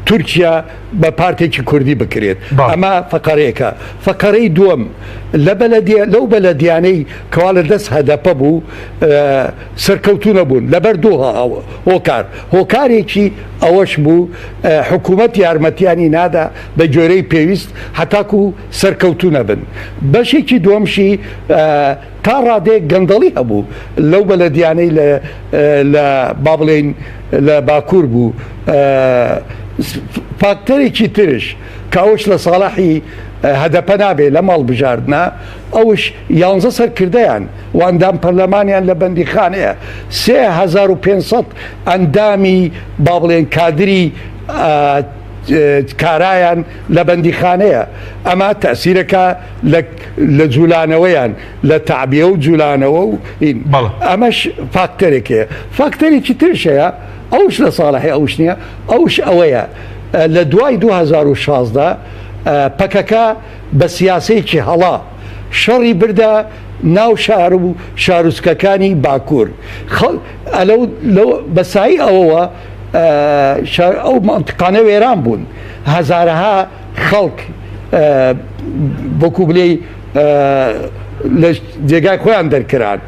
تورکیا بە پارتێکی کوردی بکرێت. ئەمە فەقەرەیەکە. فەقەرەی دووەم، لە بەلەدیە لەو بەلەدیانەی کەوا لە دەست هەدەپە بوو سەرکەوتوو نەبوون لەبەر دوو هۆکار. هۆکارێکی ئەوەش بوو حکوومەت یارمەتیانی نادا بە گوێرەی پێویست هەتاکو سەرکەوتوو نەبن. بەشێکی دووەمشی تا ڕادەیەک گەندەڵی هەبوو لەو بەلەدیانەی لە لە با بڵێین لە باکوور بوو. فاکتەرێکی ترش کە ئەوش لە ساڵحی هەدەپە نابێ لەم هەڵبژاردنە ئەوش یانزە سەرکردەیان و ئەندام پەرلەمانیان لە بەندیخانەیە 3500 ئەندامی با بڵێن کادری کارایان لە بەندیخانەیە ئەمە تەسیرەکە لە جولانەوەیان لە تەعبیە و جولانەوە و ئەمەش فاکتەرێک هەیە فاکتەرێکی ترش هەیە ئەوش لە ساڵحی ئەوش نییە ئەوش ئەوەیە لە دوای 2016 پەکەکە بە سیاسەیەکی هەڵا شەڕی بردە ناو شار و شارۆچکەکانی باکوور بە سای ئەوەوە ئەو مەنتقانە وێران بوون هەزارەها خەڵک وەکو بلێی لە جێگای خۆیان دەرکران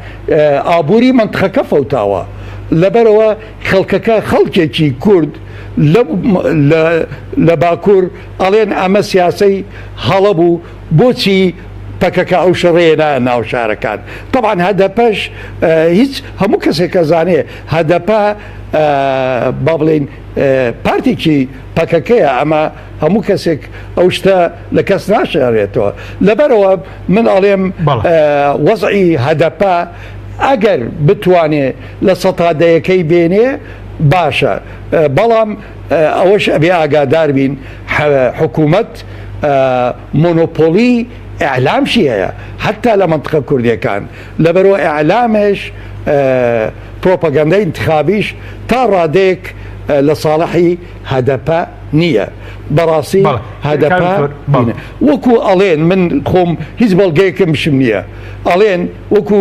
ئابووری مەنتقەکە فەوتاوە لەبەرەوە خەڵکەکە خەڵکێکی کورد لە باکوور ئەڵێن ئەمە سیاسەی هەڵە بوو بۆچی پەکەکە ئەو شەڕەیە نایە ناو شارەکان تەبعەن هەدەپەش هیچ هەموو کەسێک کە زانێ هەدەپە با بڵێین پارتێکی پەکەکەیە ئەمە هەموو کەسێک ئەو شتە لە کەس ناشارێتەوە لەبەرەوە من ئەڵێم وەزعی هەدەپە ئەگەر بتوانێ لە سەتا دەیەکەی بێنێ باشە بەڵام ئەوەش ئەبێ ئاگادار بین حکوومەت مۆنۆپۆلی ئیعلامشی هەیە حتا لە مەنتقە کوردیەکان لەبەرئەوە ئیعلامش پرۆپەگەندەی ئینتخابیش تا ڕادەیەک لە ساڵحی هەدەپە نییە بەڕاستی هەدەپە وەکو ئەڵێن من خۆم هیچ بەڵگەیەکمشم نییە ئەڵێن وەکو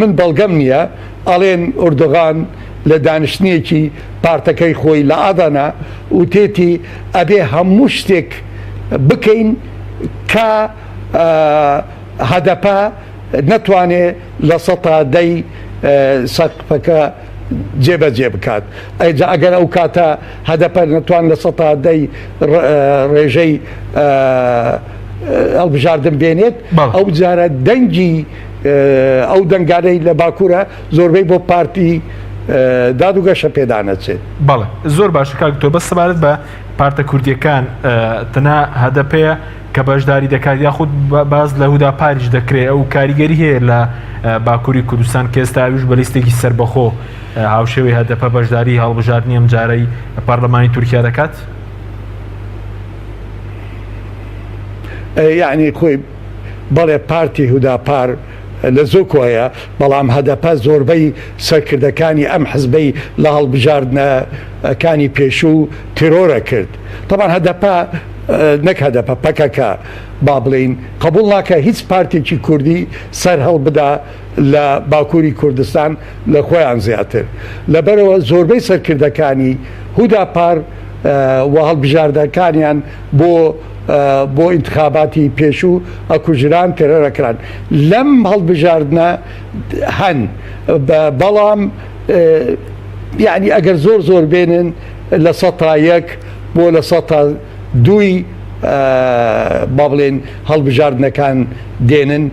من بەڵگەم نییە ئەڵێن ئۆردوغان لە دانیشتنێکی پارتەکەی خۆی لە ئادانا وتێتی ئەبێ هەموو شتێک بکەین کە هەدەپە نەتوانێ لە سەتا دەی سەقفەکە جێبەجێ بکات ئەجا ئەگەر ئەو کاتە هەدەپە نەتوان لە سەتا دەی ڕێژەی هەڵبژاردن بێنێت ئەو جارە دەنگی ئەو دەنگانەی لە باکوورە زۆربەی بۆ پارتی داد و گەشە پێدانەچێت. بەڵێ زۆر باشە کاک دکتۆر بەس سەبارەت بە پارتە کوردیەکان تەنها هەدەپەیە کە بەشداری دەکات یاخود باز لە هودا پاریش دەکرێت ئەو کاریگەری هەیە لە باکووری کوردستان کە ئێستا ئەویش بە لیستێکی سەربەخۆ هاوشێوەی هەدەپە بەشداری هەڵبژاردنی ئەمجارەی پەرلەمانی تورکیا دەکات؟ یعنی خۆی بەڵێ پارتی هوداپار لە زۆکۆ هەیە، بەڵام هەدەپە زۆربەی سەرکردەکانی ئەم حزبەی لە هەڵبژاردنەکانی پێشوو تێرۆرە کرد. تەبعەن هەدەپە نەک هەدەپە پەکەکە با بڵێین قبوڵ ناکا هیچ پارتێکی کوردی سەر هەڵبدا لە باکووری کوردستان لە خۆیان زیاتر. لەبەرئەوە زۆربەی سەرکردەکانی هوداپار و هەڵبژاردەکانیان بۆ بۆ ئینتخاباتی پێشوو ئەکوژران تێرۆر ئەکران لەم هەڵبژاردنە هەن بەڵام یعنی ئەگەر زۆر زۆر بێنن لە سەتا یەک بۆ لە سەتا دووی با بڵێن هەڵبژاردنەکان دێنن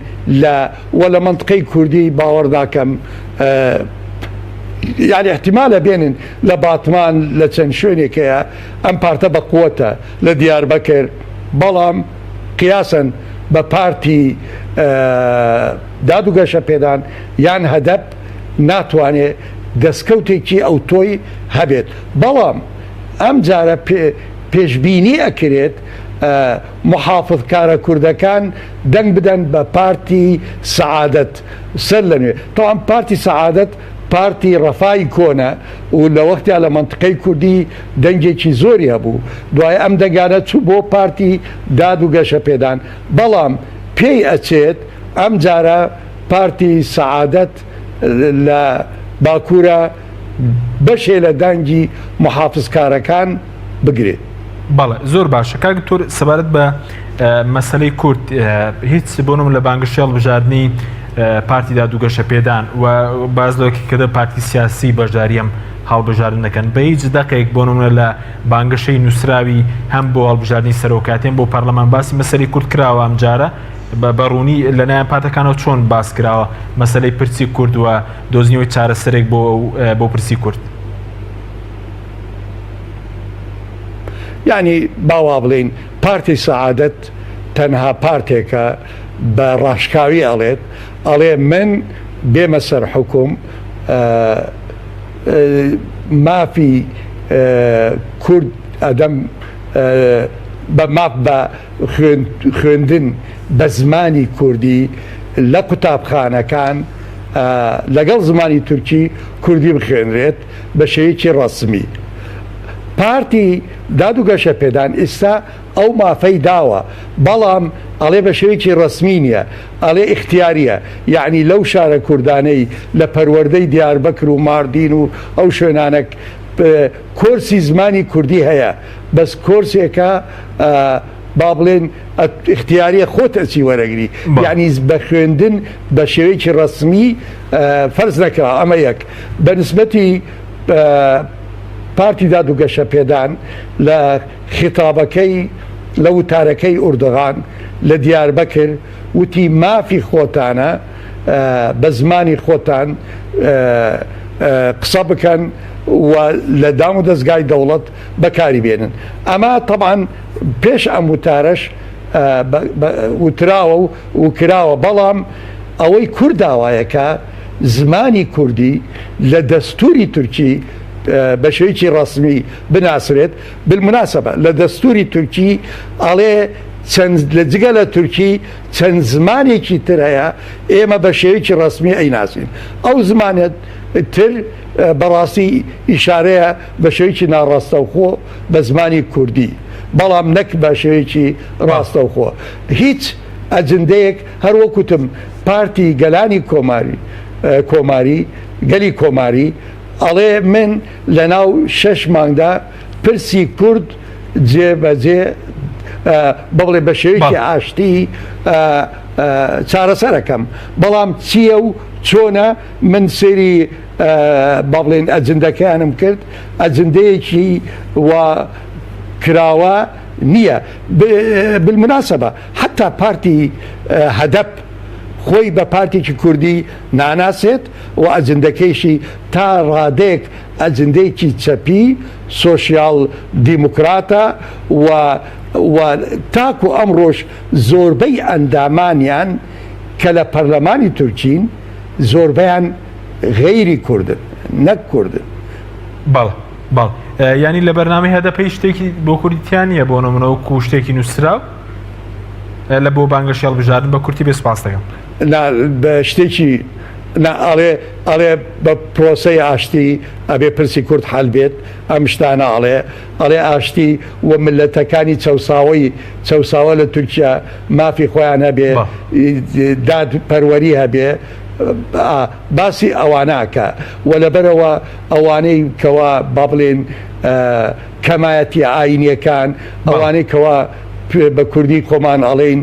لە وە لە منطقەی کوردی باوەڕ ناکەم یعنی احتیمالە بێنن لە باتمان لە چەند شوێنێکەیە ئەم پارتە بە قوتە لە دیاربەکر، بەڵام قیاسەن بە پارتی داد و گەشەپێدان یان هەدەپ ناتوانێ دەستکەوتێکی ئەوتۆی هەبێت، بەڵام ئەم جارە پێشبینی ئەکرێت موحافزکارە کوردەکان دەنگ بدەن بە پارتی سەعادەت سەر لە نوێ، تەوان پارتی سەعادەت. پارتی ڕەفای کۆنە و لە وەختیا لە مەنتقەی کوردی دەنگێکی زۆری هەبوو دوای ئەم دەنگانە چوو بۆ پارتی داد و گەشەپێدان بەڵام پێی ئەچێت ئەم جارە پارتی سەعادەت لە باکوورە بەشێ لە دەنگی محافزکارەکان بگرێت. بەڵێ زۆر باشە کاک دکتۆر سەبارەت بە مەسەلەی کورد هیچ بۆنم لە بانگەشەی هەڵبژاردنی پارتی داد و گەشەپێدان و باز لەوەکی کردە پارتی سیاسی بەشداری ئەم هەڵبژاردن دەکەن بە هیچ دەقێک بۆ نمونە لە بانگەشەی نووسراوی هەم بۆ هەڵبژاردنی سەرۆکاتێن بۆ پەرلەمان باسی مەسەری کورد کراوە ئەمجارە بە ڕوونی لەلایەن پارتەکانەوە چۆن باس کراوە مەسەلەی پرسی کورد و دۆزینەوەی چارەسەرێک بۆ بۆ پرسی کورد؟ یانی با وا بڵێین پارتی سەعادەت تەنها پارتێکە بە ڕاشکاوی ئەڵێت ئەڵێ من بێمە سەر حوکم مافی کورد ئەدەم بە ماف بە خوێندن بە زمانی کوردی لە قوتابخانەکان لەگەڵ زمانی تورکی کوردی بخوێنرێت بە شێوەیەکی ڕەسمی. پارتی داد و گەشەپێدان ئیستا ئەو مافەی داوە بەڵام ئەڵێ بە شێوەیەکی ڕەسمی نیە ئەڵێ ئیختیاریە یەعنی لەو شارە کوردانەی لە پەروەردەی دیاربەکر و ماردین و ئەو شوێنانە کۆرسی زمانی کوردی هەیە بەس کۆرسێکە با بڵێن ئیختیاریە خۆت ئەچی وەرەگری یعنی بە خوێندن بە شێوەیەکی ڕەسمی فەرز نەکرا ئەمە یەک بە نسبەتی پارتی داد و گەشەپێدان لە خیتابەکەی لە وتارەکەی ئوردغان لە دیاربەکر وتی مافی خۆتانە بە زمانی خۆتان قسە بکەن و لە دام و دەستگای دەوڵەت بەکاری بێنن ئەمە تەبعەن پێش ئەم وتارەش وتراوە و کراوە بەڵام ئەوەی کورد داوایەکە زمانی کوردی لە دەستوری تورکی بە شێوەیەکی ڕەسمی بناسرێت بالمناسبە لە دەستوری تورکی ئەڵێ چەند لە جگە لە تورکی چەند زمانێکی تر هەیە ئێمە بە شێوەیەکی ڕەسمی ئەیناسین ئەو زمانە تر بەڕاستی ئیشارەیە بە شێوەیەکی ناڕاستەوخۆ بە زمانی کوردی بەڵام نەک بە شێوەیەکی ڕاستەوخۆ هیچ ئەجندەیەک هەر وەک وتم پارتی گەلانی کۆماری کۆماری گەلی کۆماری ئەڵێ من لە ناو شەش مانگدا پرسی کورد جێ بەجێ بڵێ بە شێوەیەکی ئاشتی چارەسەرەکەم بەڵام چییە و چۆنە من سەیری با بڵێن ئەجندەکەیانم کرد ئەجندەیەکی و کراوە نییە بالمناسبە حتا پارتی هەدەپ خۆی بە پارتێکی کوردی ناناسێت و ئەجندەکەیشی تا ڕادەیەک ئەجندەیەکی چەپی سۆشیال دیموکراتە و و تاکو ئەمڕۆش زۆربەی ئەندامانیان کە لە پەرلەمانی تورکین زۆربەیان غەیری کوردن نەک کوردن. بەڵێ بەڵێ یانی لە بەرنامەی هەدەپە هیچ شتێکی بۆ کوردی تیا نییە بۆ نمونە وەکو شتێکی نووسراو لە بۆ بانگەشەی هەڵبژاردن بە کورتی بێ سپاس دەکەم. نا بە شتێکی نا ئەڵێ ئەڵێ بە پرۆسەی ئاشتی ئەبێ پرسی کورد حەل بێت ئەم شتانە ئەڵێ ئەڵێ ئاشتی و ملەتەکانی چەوساوەی چەوساوە لە تورکیا مافی خۆیان هەبێ داد پەروەری هەبێ باسی ئەوانە ئەکا و لەبەرەوە ئەوانەی کەوا با بڵێن کەمایەتی ئاینیەکان ئەوانەی کەوا بە کوردی خۆمان ئەڵێین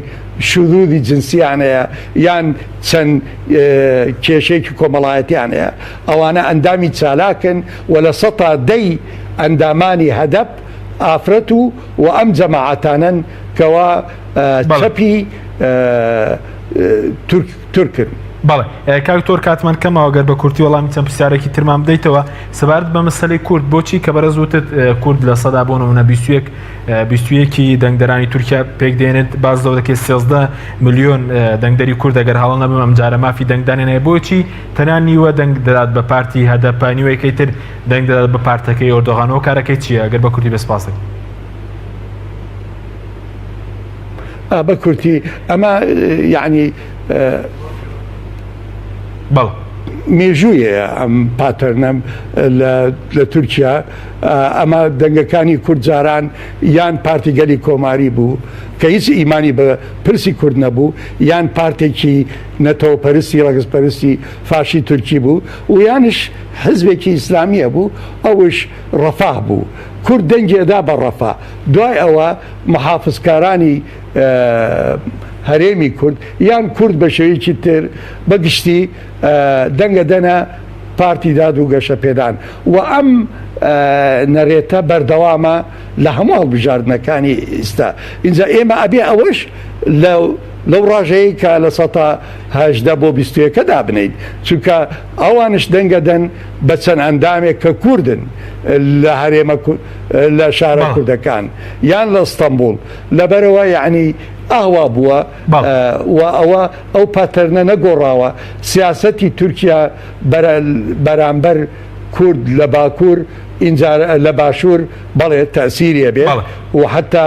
شذوذی جنسیان هەیە یان چەند کێشەیەکی کۆمەڵایەتیان هەیە ئەوانە ئەندامی چالاکن و لە سەتا دەی ئەندامانی هەدەپ ئافرەت و و ئەم جەماعەتانەن کەوا چەپی تورکن. بەڵێ کاک دکتۆر کاتمان کەمەوە گەر بە کورتی وەڵامی چەند پرسیارێکی ترمان بدەیتەوە سەبارەت بە مەسەلەی کورد بۆچی کە بەرەز وتت کورد لە سەدا بۆ نمونە 21 21 دەنگدەرانی تورکیا پێک دێنێت باز لەوە دەکەی 13 ملیۆن دەنگدەری کورد ئەگەر هەڵە نەبم ئەمجارە مافی دەنگدانیان هەیە بۆچی تەنها نیوە دەنگ دەدات بە پارتی هەدەپە نیوەیەکەی تر دەنگ دەدات بە پارتەکەی ئۆردۆغان هۆکارەکەی چییە ئەگەر بە کورتی بێ سپاس دەکەم. بە کورتی ئەمە یعنی بەڵێ. مێژوویە ئەم pattern ە لە تورکیا ئەمە دەنگەکانی کورد جاران یان پارتی گەلی کۆماری بوو کە هیچ ئیمانی بە پرسی کورد نەبوو یان پارتێکی نەتەوەپەرستی ڕەگەزپەرستی فاشی تورکی بوو و یانش حزبێکی ئیسلامیە بوو ئەوش ڕەفاه بوو کورد دەنگی ئەدا بە ڕەفا دوای ئەوە محافزکارانی هەرێمی کورد یان کورد بە شێوەیەکی تر بە گشتی دەنگە دەنە پارتی داد و گەشەپێدان و ئەم نەرێتە بەردەوامە لە هەموو هەڵبژاردنەکانی ئیستا ئینجا ئێمە ئەبێ ئەوەش لە لەو ڕاژەیە کە لە سەتا هەژدە بۆ بیستویەکە دابنین چونکە ئەوانش دەنگەدەن بە چەند ئەندامێک کە کوردن لە هەرێمە لە شارە کوردەکان یان لە ئستانبول لەبەرەوە یعنی ئاوا بووە و ئەوە ئەو pattern ە نەگۆڕاوە سیاسەتی تورکیا بەرامبەر کورد لە باکوور ئینجا لە باشوور بەڵێ تەسیری هەبێ و حتا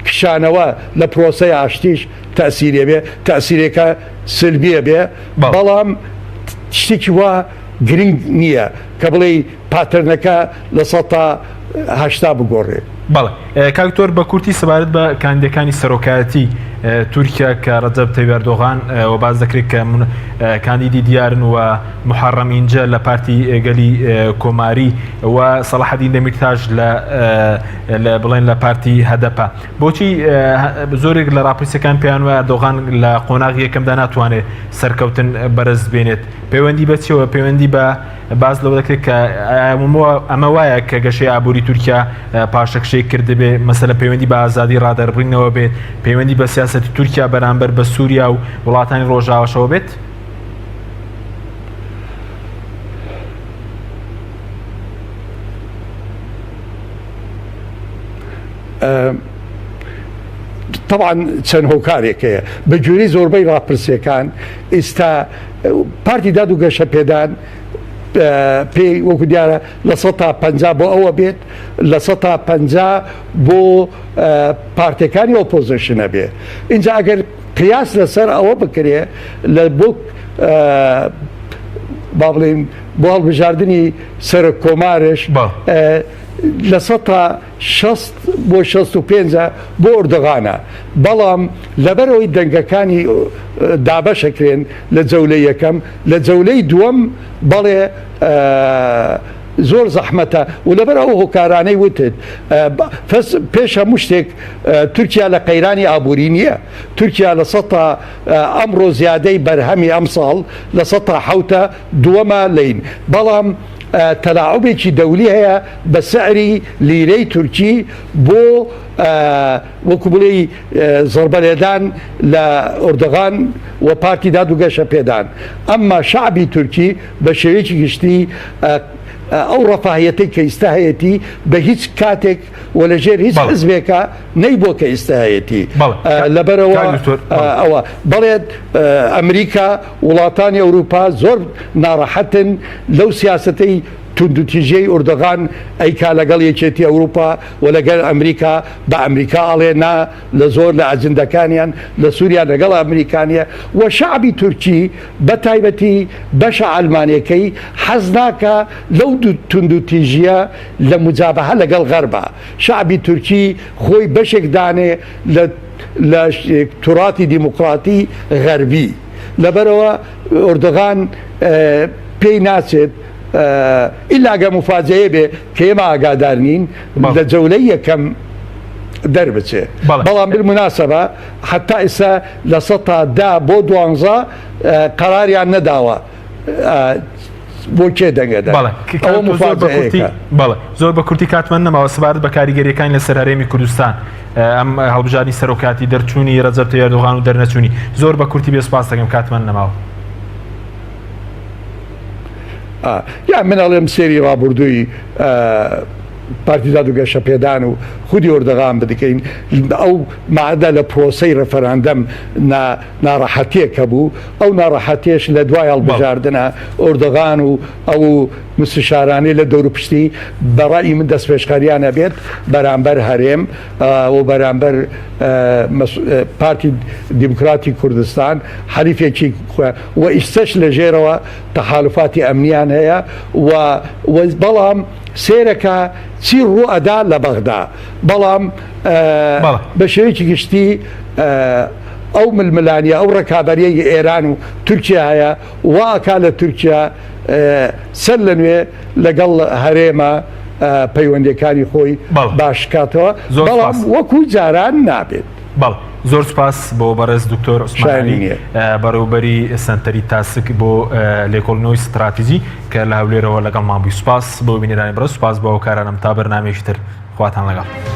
کشانەوە لە پرۆسەی ئاشتیش تەسیری بێ تەسیرێکە سلبیە بێ بەڵام شتێکی وا گرنگ نییە کە بڵێ pattern ەکە 80% بگۆڕێ. بەڵێ کاک دکتۆر بە کورتی سەبارەت بە کاندیدەکانی سەرۆکایەتی تورکیا کە ڕەجەب تەیب ئەردۆغان و باس دەکرێت کە کاندیدی دیارن و محەڕەم ئینجە لە پارتی گەلی کۆماری و سەڵاحەدین دەمیرتاش لە لە بڵێن لە پارتی هەدەپە بۆچی زۆرێک لە ڕاپرسیەکان پێیان وایە ئەردۆغان لە قۆناغی یەکەمدا ناتوانێت سەرکەوتن بەرز بێنێت پەیوەندی بە چیەوە پەیوەندی بە باس لەوە دەکرێت کە ئەمە وایە کە گەشەی ئابووری تورکیا پاشەکشەی کردبێ مەسەلە پەیوەندی بە ئازادی ڕادەربڕینەوە بێت پەیوەندی بە سیاسەتی تورکیا بەرامبەر بە سووریا و وڵاتانی ڕۆژاواشەوە بێت؟ طبعا چەند هۆکارێک هەیە بە گوێرەی زۆربەی ڕاپرسیەکان ئیستا پارتی داد و گەشەپێدان پێی وەکو دیارە 50% بۆ ئەوە بێت 50% بۆ پارتەکانی opposition ە بێ اینجا ئەگەر قیاس لەسەر ئەوە بکرێ لە بۆ با بڵێین بۆ هەڵبژاردنی سەرۆک کۆمارش 60% بۆ 65 بۆ ئۆردوغانە بەڵام لەبەرئەوەی دەنگەکانی دابەشەکرێن لە جەولەی یەکەم لە جەولەی دووەم بەڵێ زۆر زەحمەتە و لەبەر ئەو هۆکارانەی وتت پێش هەموو شتێک تورکیا لە قەیرانی ئابووری نییە تورکیا لە سەتا ئەمڕۆ زیادەی بەرهەمی ئەمساڵ لە سەتا حوتە دووەمە لین بەڵام تەلاعوبێکی دەولی هەیە بە سعری لیرەی تورکی بۆ وەکو بڵێی زەربە لێدان لە ئۆردوغان و پارتی داد و گەشە پێدان ئەمما شەعبی تورکی بە شێوەیەکی گشتی ئەو ڕەفاهیەتەی کە ئیستا هەیەتی بە هیچ کاتێک و لە ژێر هیچ حزبێکە نەیبووە کە ئیستا هەیەتی لەبەرەوە ئەوە بەڵێت ئەمریکا وڵاتانی ئەوروپا زۆر ناڕەحەتن لەو سیاسەتەی توندوتیژیەی ئوردوغان ئەیکا لەگەڵ یەکێتی ئەوروپا و لەگەل ئەمریکا بە ئەمریکا ئەڵێ نا لە زۆر لە ئەجندەکانیان لە سوریا لەگەڵ ئەمریکا نیە و شەعبی تورکی بە تایبەتی بەشە عەلمانیەکەی حەز ناکا لەو توندوتیژیە لە مجابەهە لەگەڵ غەربا شەعبی تورکی خۆی بەشێک دانێ لە لە توراتی دیموکراتی غەربی لەبەرئەوە ئۆردوغان پێی ناچێت ئیلا گە موفاجەیە بێ کە ئێمە ئاگادار نین لە جەولەی یەکەم دەربچێ بەڵام بالمناسبە حتا ئێستا 10% بۆ دوانزە قەراریان نەداوە بۆ کێ دەنگە بەڵێ زۆر بە کورتی کاتمان نەماوە سەبارەت بە کاریگەریەکان لەسەر هەرێمی کوردستان ئەم هەڵبژاردنی سەرۆکاتی دەرچوونی ڕەجەب تەیب ئەردۆغان و دەرنەچوونی زۆر بە کورتی بێ سپاس دەکەم کاتمان نەماوە. یا من ئەڵێم سێری ڕابردووی پارتی داد و گەشەپێدان و خودی ئۆردەغان بدکەین ئەو مادە لە پرۆسەی ڕێفەراندەم ناڕەحەتیەک هەبوو ئەو ناڕەحەتێش لە دوای هەڵبژاردنە ئۆردەغان و ئەو مستشارانەی لە دەوروپشتی بە ڕەئی من دەستپێشخەریان ئەبێت بەرامبەر هەرێم و بەرامبەر پارتی دیموکراتی کوردستان حەلیفێکی خۆیان و ئیستەش لە ژێرەوە تەحالفاتی ئەمنیان هەیە و بەڵام سێرەکە چی ڕوو ئەدا لە بەغدا بەڵام بە شێوەیەکی گشتی ئەو ململانیە ئەو ڕکابەریەی ئێران و تورکیا هەیە وا ئەکا لە تورکیا سەر لە نوێ لەگەڵ هەرێمە پەیوەندیەکانی خۆی باش کاتەوە بەڵام وەکو جاران نابێت. بەڵێ زۆر سوپاس بۆ بەڕێز دکتۆر عوسمان عەلی بەڕێوبەری سەنتەری تاسک بۆ لێکۆڵینەوەی ستراتیجی کە لە هەولێرەوە لەگەڵمان بووی سوپاس بۆ بینەرانی بەڕێز سوپاس بۆ هاوکارانم تا بەرنامەیەکی تر خواتان لەگەڵ.